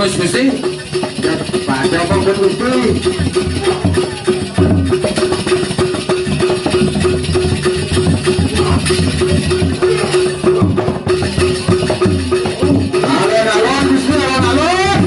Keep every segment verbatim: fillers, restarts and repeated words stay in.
Gusti, pada apa pun Gusti. Alon-alon Gusti, alon-alon.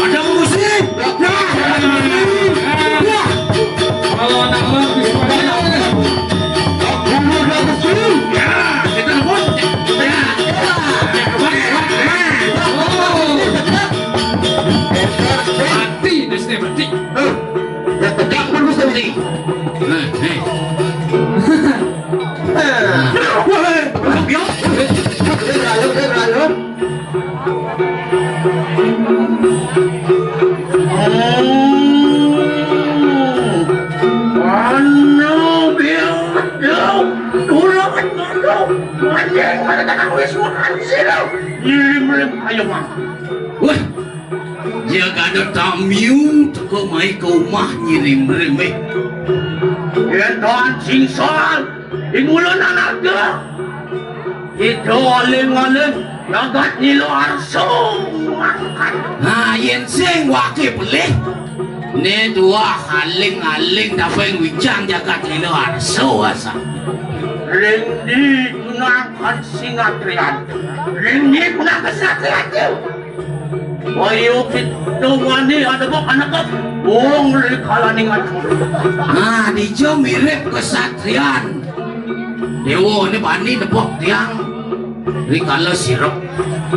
Ada musik. Nah, nah, nah, nah. Kalau anak-anak di sekolah, ya, kita pun, ya, ya, ya, ya, ya. Oh. Mati, Gusti, mati. Ya, tegak pun Gusti. Nah, nih. Nah. Wah, wah, wah. Anu biadab, urang anu, anjing, mana datang wis makan sih lo. Ngirim-ngirim ayo mah. Wah, ya kada tamiu teka mai ka umah ngirim-ngirim, eh. Ya, Tuan Singsal, di mulut anak dia. Ida aling-aling jagat Nila Arsa mangkat. Nah, yén sing waké pelih. Né tuah aling-aling tapéng wijang jagat Nila Arsa asa. Ring di tunangkan singatrian. Ring di tunangkan singatrian. Ayo kita wani ada bok anak bok. Wong rikalaning atur. Nah, dija mirip kesatrian. Déwa né bani nebok tiang rikala sirep.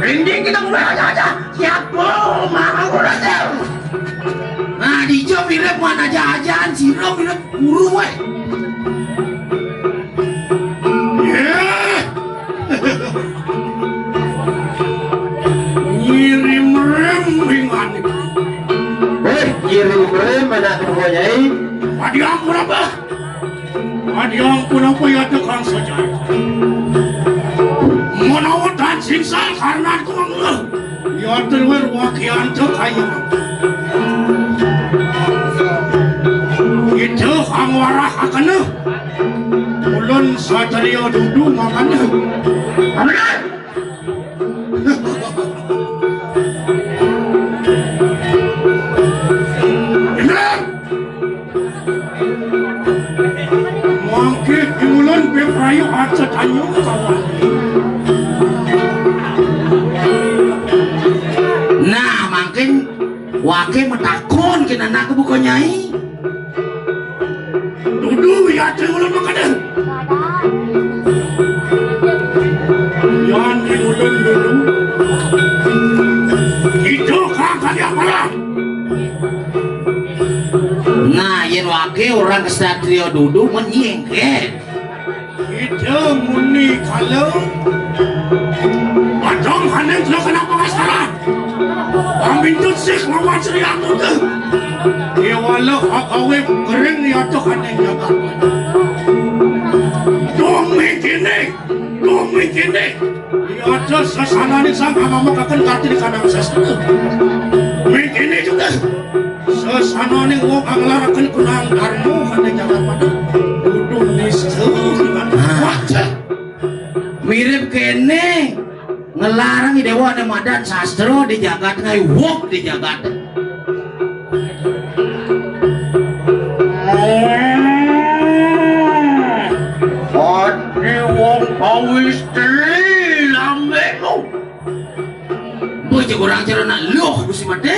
Ring di kita mulai aja-aja. Siapa mau raja? Nah, dija mirip wan aja-ajaan sirep mirip guru wéh. Yéh. Ngirim-ngirim ringan. Wéh, ngirim-ngirim mana tuh Nyai? Padiang pun apa? Padiang pun apa ya tukang saja. Menawa tan singsal karena aku ngeluh. Ya terwer wakian tuh kayu. Itu kang warah akene. Ulun satria dudu makane. Amin. Indra! Mangke imulan ping rayu aja tanyu kawan. Nah, mangkin waké matakon kén anak buka Nyai. Dudu ya, Tri Ulun makadén. Yan Tri Ulun dudu. Itu kang kali apalah. Nah, yén waké orang kesatria dudu menyingkir. Ida muni kala padang haning kena kena pangastaran. Pamintut sih lawan Sri Agung. Iwala akawe kering yatuh haning jagat. Duh mikini, duh mikini. Yatuh sasananing sang amamakaken karti di kanang sastra. Mikini juga. Sasananing wong anglaraken kunang darma kene jagat pada dudu nista. Nah, wah, mirip kene ngelarang Dewa ne madan sastra di jagat ngai wong di jagat. Adi wong pawistri lambemu. Bocah kurang cara nak luh Gusti Mate.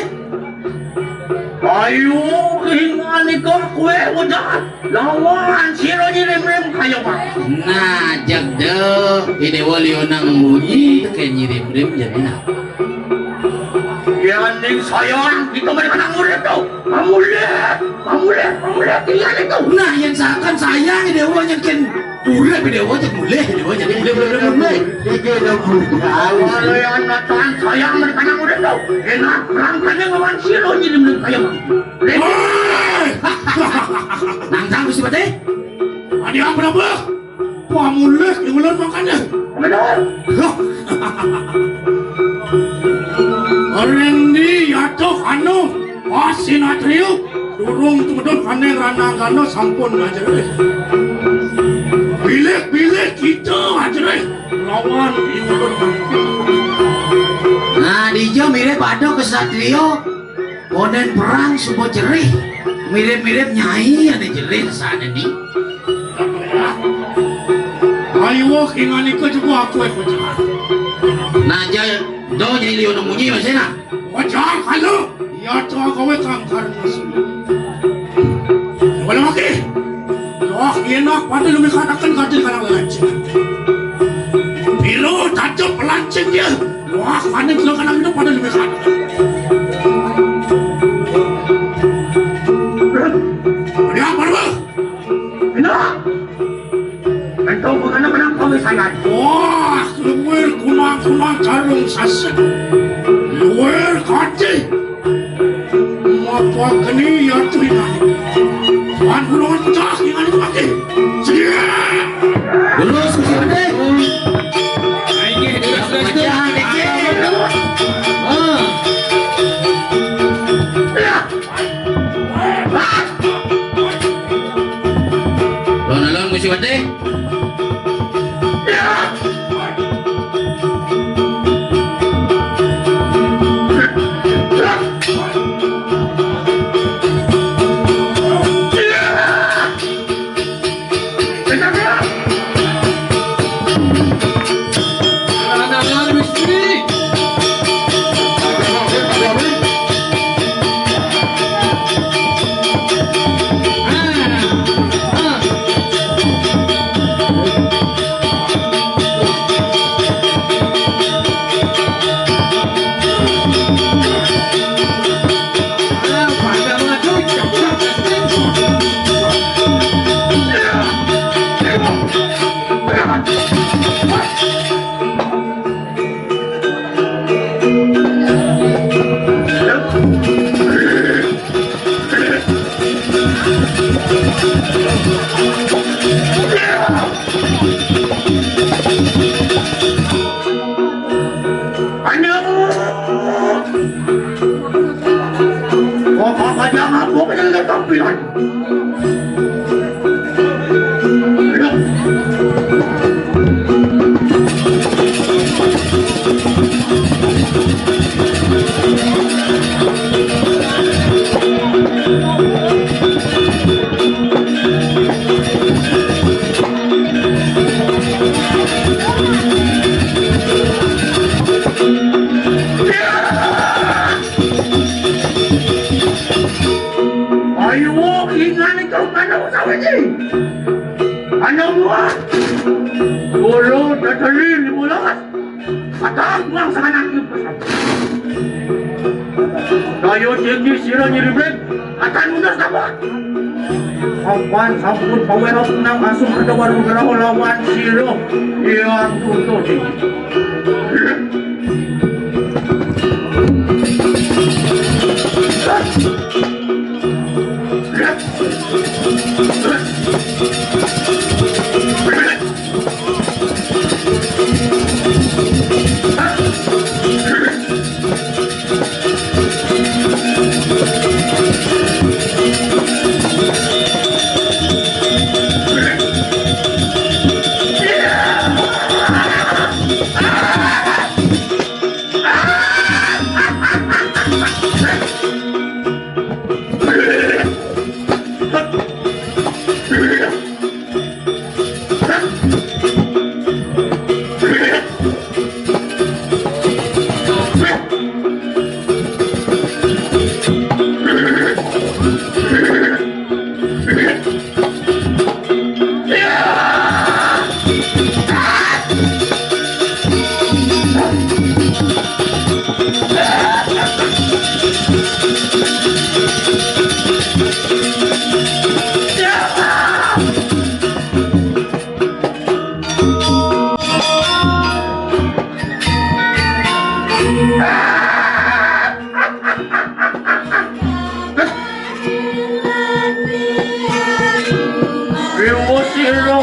Ayo, ing manika kowe wedah lawan sira nyirim-rim kaya mah. Nah, jegde, Ide Wali onang munyi teke nyirim-rim jadi nah. Ya ning sayang kita mereka nang murid tu. Pamulih, pamulih, pamulih tinggal itu. Nah, yang seakan sayang Ide Wali nyekin Urip Dewa cek mulih, Dewa jadi mulih, mulih, mulih, mulih. Iki udah mulih. Kalau yang nonton saya mereka yang udah tahu, enak perang kanya lawan siro jadi mulih kaya bang. Nang sang Gusti Patih. Adi apa apa? Pamulih di ulun makanya. Benar. Loh. Rendi yatuh anu pas sinatria durung tumedun kaning ranagana sampun ngajerih. Bilik-bilik kita ngajerih lawan iwulun. Nah, dija mirip ada kesatria, konden perang suba jerih. Mirip-mirip nyai ada jerih sana ni. Ayo, kinganika juga aku, eh, bocah. Nah, ja, do nyai liu nang munyi masih nah. Bocah, kalau iya tu gawe kangkar musuh. Wala maki. Wah, enak pada lumikatakan kadi kanang lalancing. Bilo tajuk pelancing dia. Wah, panik lo kanang itu pada lumikatakan. Dia apa, Bang? Enak. Ento bagaimana menang kami sangat. Wah, luwir kunang-kunang jarum sasen. Luwir kati. Mapa keni ya tuinan. Wan ulungan pecah dengan itu mati. Siap. Lurus, Gusti Gede. Inggih, lurus, lurus, lurus. Pecah, Gusti. Ah. Alon-alon, Gusti Patih. Ayo, ingat itu mana usaha ini. Anak buah. Bolo, dadali, lima belas. Kata buang sanganak ieu pesan. Daya tinggi sira nyiribrit, kata nunas apa? Papan sampun pawéra punang asuh Reda Warugraha lawan sira Hyang Durta tinggi. Riwus sira.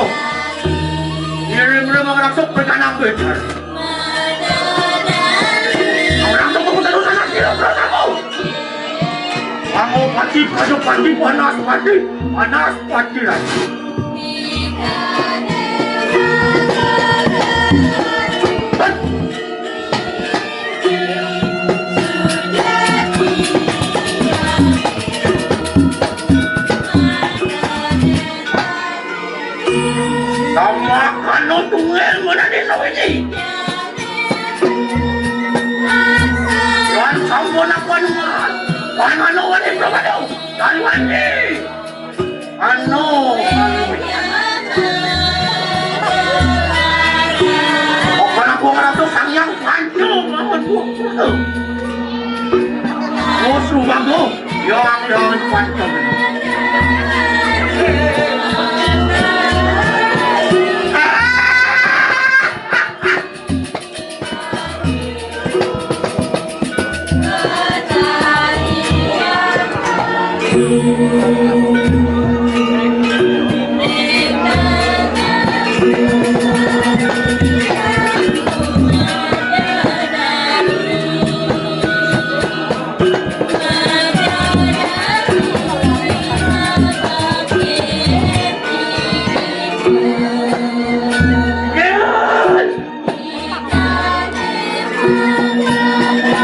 Ngirim-ngirim mangrangsuk pikanang bener. Mangrangsuk kudu terus anak Di Padupati, Banaspati, Banaspati Raja. Sama kanu tunggal mana di sawiji. Lan sampun aku anu mahal. Lan anu wani prabado. Lan wani. Anu. Okan aku ngeratu sang yang pancu lawan buku. Musuh bagus. Yang yang pancu.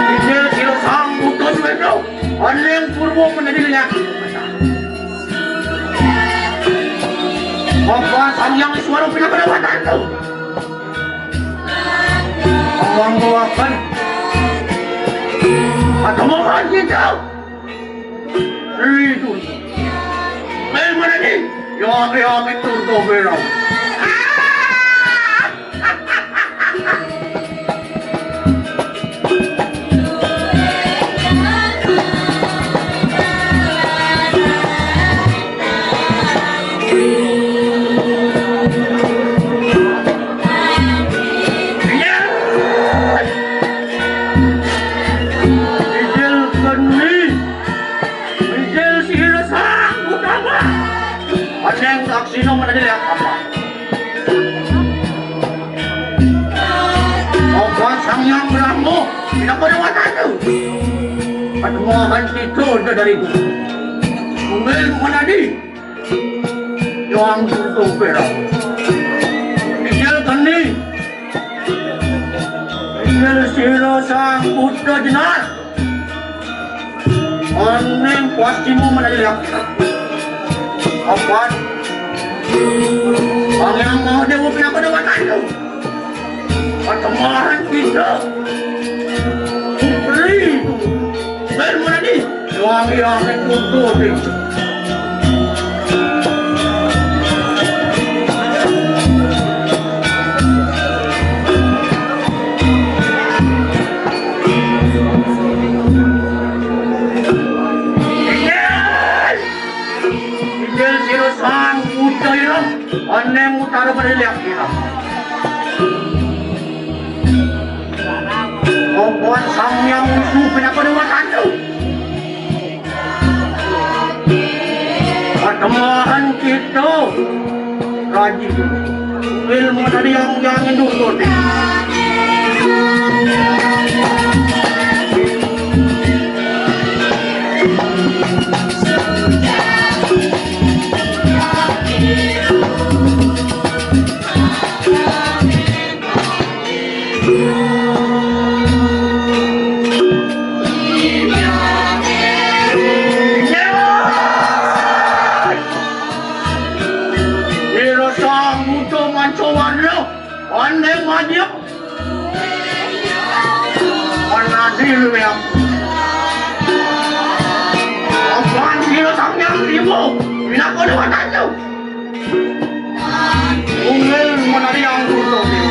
Ijil sira sang putus wéno. Aning purwa menadi lelaki. Apa sang yang suara pinaka dewata tu? Manggawaken. Atau mau kita? Ridul. Ayo, mana ni? Yo, yo, itu tuh belum. Ijil keni. Ijil sira sang utama. Aneng saksina menadi lihat apa? Apa sang yang beramu? Tidak pada waktu. Aduh, mohon itu udah dari guru. Mungkin menadi. Yang tutup berang. Ijil keni. Ijil sira sang Buddha jenar. Aning pastimu menadi lihat. Apan? Pangeran Mahadewa pinaka dewata tu? Pertemahan kita. Putri. Dan menadi. Wangi angin tutup. Ijil sira sang Buddha ira, aning utara pada lihat ira. Kompoan sang yang musuh kenapa dewata tu? Pertemahan kita rajin. Ilmu dari yang jangan dulu. Ira sang Buddha manca warna, pandai madya. Panadi luwih. Apan sira sang yang ibu, pinaka dewata tu? Unggul menari anggur topi.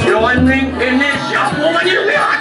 Joining finish, siapa maju lihat?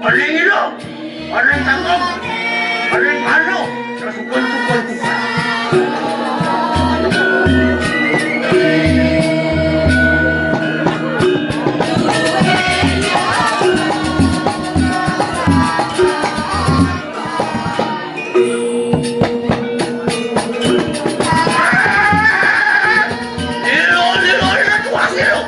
Paling ilo, paling tangkap, paling palo, sasukul-sukul ku. Ilo, ilo, ilo, tuas ilo.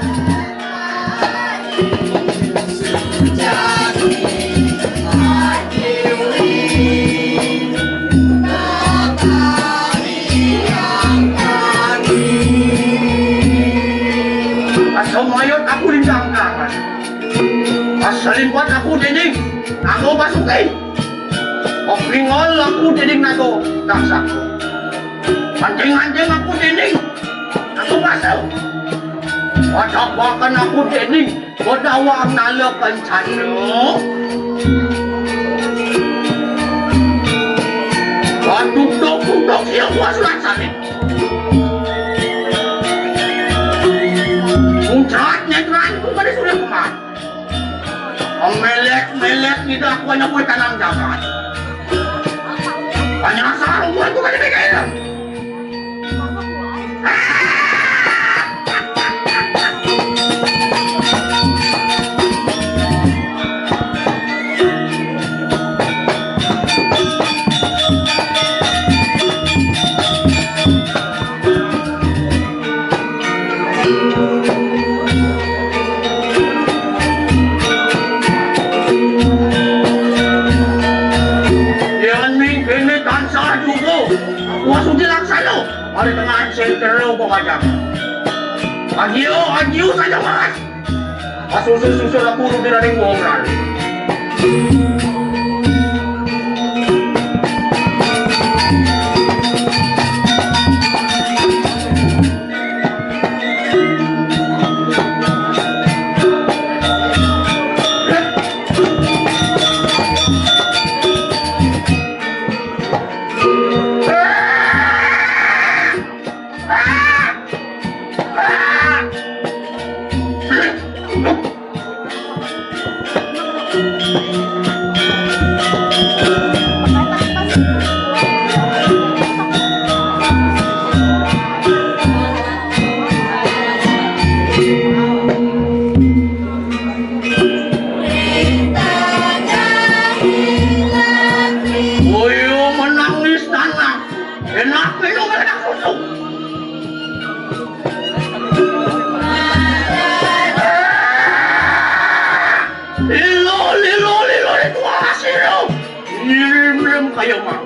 Asa mayod aku ding tangkaran. Asa limpat aku dinding nago pasuki. Opingol aku dinding nago taksaku. Anting-anting aku dinding nago pasu. Padabakan aku dinding Kodawa ang nalep kencana. Waduk-duk-duk siya kuas rasane. Muncrat netran ku kada sudah kumat. Memelek-melek tidak kuanya kuat tanam jagat. Panyasar umur ku kada mikir. Yan ming kene tansah dugo. Wasuci laksana. Ari tengahan sentero pemajam. Agiyo, agiyo saja mas. Asusul-susul aku rudi raning wong lali. Uyu menangis tanah. Enak minum enak susu. Lilo, lilo, lilo, ritual asiro. Ngirim-ngirim kaya mau.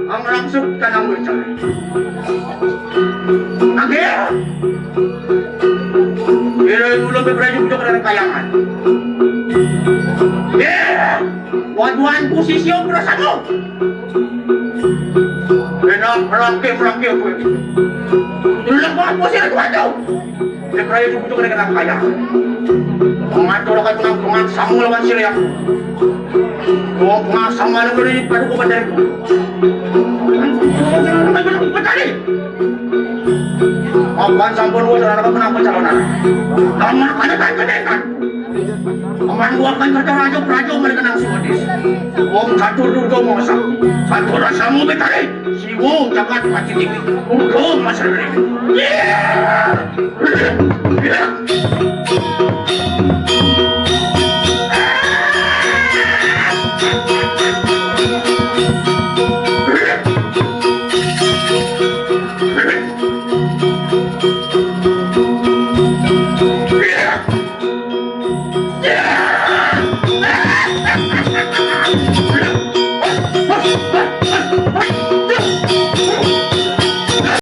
Ang langsung ka ng witch. Agi! Pero yung ulo, may prayo, buto ka ng kayangan. Yeah! Wadwan posisyon, pero sa mo! Kaya na, prangke, prangke, prangke. Tulak mo ang posisyon, wadwan! Siyempre, yung gusto ko na kailangan kaya. Ang ato na kayo ng mga samu lawan sila yan. Kung mga sama na ko rin, paano ko madali ko? Ano ba yung patali? Ang bansa po nung wala na ka pa ng pansawa na. Tama ka na tayo, patay ka. Ang mga huwag kayo sa radyo, radyo, mali ka ng sumatis. Kung katulog mo sa, katulog sa mo, patali. Siwong dapat matitipid. Huwag masarili. Yeah!